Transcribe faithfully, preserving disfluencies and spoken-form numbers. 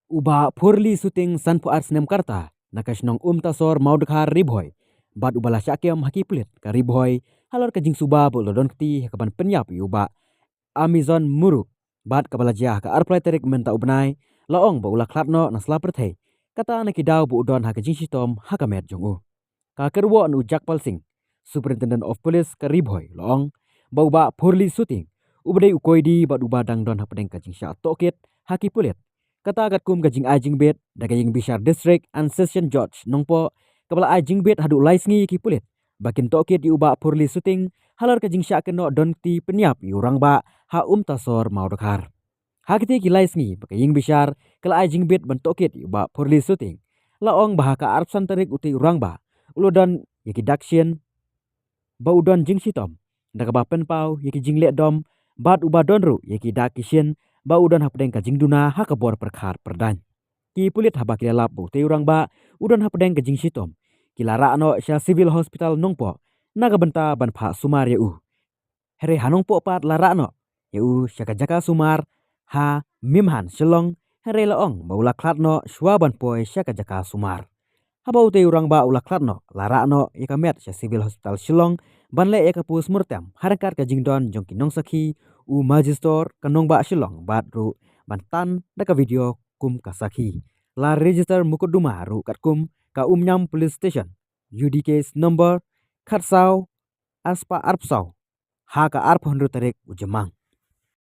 U Bah Phurli Suting, sanphew ar snem ka rta, na ka shnong Umtasor, Mawdkhar, Ri Bhoi, bad uba la shah kem ha ki pulit ka Ri Bhoi halor ka jingsuba ba u la don kti ha kaban pynïap ïa u Bah Amazon Muruk, bad kaba la jia ha ka arphew lai tarik mynta u bnai, la ong ba u la khlad noh na sla pyrthei, kata na ki daw ba u don ha ka jingshitom ha ka met jong u. Ka kyrwoh na u Jagpal Singh, Superintendent of Police ka Ri Bhoi, la ong ba u Bah Phurli Suting, uba dei u koidi bad uba dang don hapdeng ka jingshah tohkit ha ki pulit, kata katkum ka jingai jingbit da ka Ïingbishar District and Session Judge Nongpoh, kaba la ai jingbit haduh lai sngi ïa ki pulit ba kin tohkit ïa u Bah Phurli Suting halor ka jingshah kynnoh don kti pynïap ïa u rangbah ha Umtasor, Mawdkhar. Ha kata ki lai sngi ba ka Ïingbishar ka la ai jingbit ban tohkit ïa u Bah Phurli Suting, la ong ba ha ka arphew san tarik utei u rangbah u la don ïa ki dak shin ba u don jingshitom da kaba pynpaw ïa ki jingleh dom, bad uba don ruh ïa ki dak ki shin ba u don hapdeng ka jingduna ha ka bor pyrkhat pyrdaiñ. Ki pulit, haba ki la lap ba utei u rangbah u don hapdeng ka jingshitom, ki la rah noh sha Civil Hospital Nongpoh na ka bynta ban phah sumar ïa u. Hynrei ha Nongpoh pat la rah noh ïa u sha ka jaka sumar ha Mimhan, Shillong, hynrei la ong ba u la khlad noh shuwa ban poi sha ka jaka sumar. Haba utei u rangbah u la khlad noh, la rah noh ïa ka met sha Civil Hospital Shillong ban leh ïa ka postmortem ha ryngkat ka jingdon jong ki nongsakhi, u Magistrate ka nongbah Shillong, bad ruh ban tan da ka video kum ka sakhi. La register mukotduma ruh katkum ka Umñam Police Station, U D case number khatsaw arspah arphew saw, ha ka arphew hynriew tarik u Jymmang.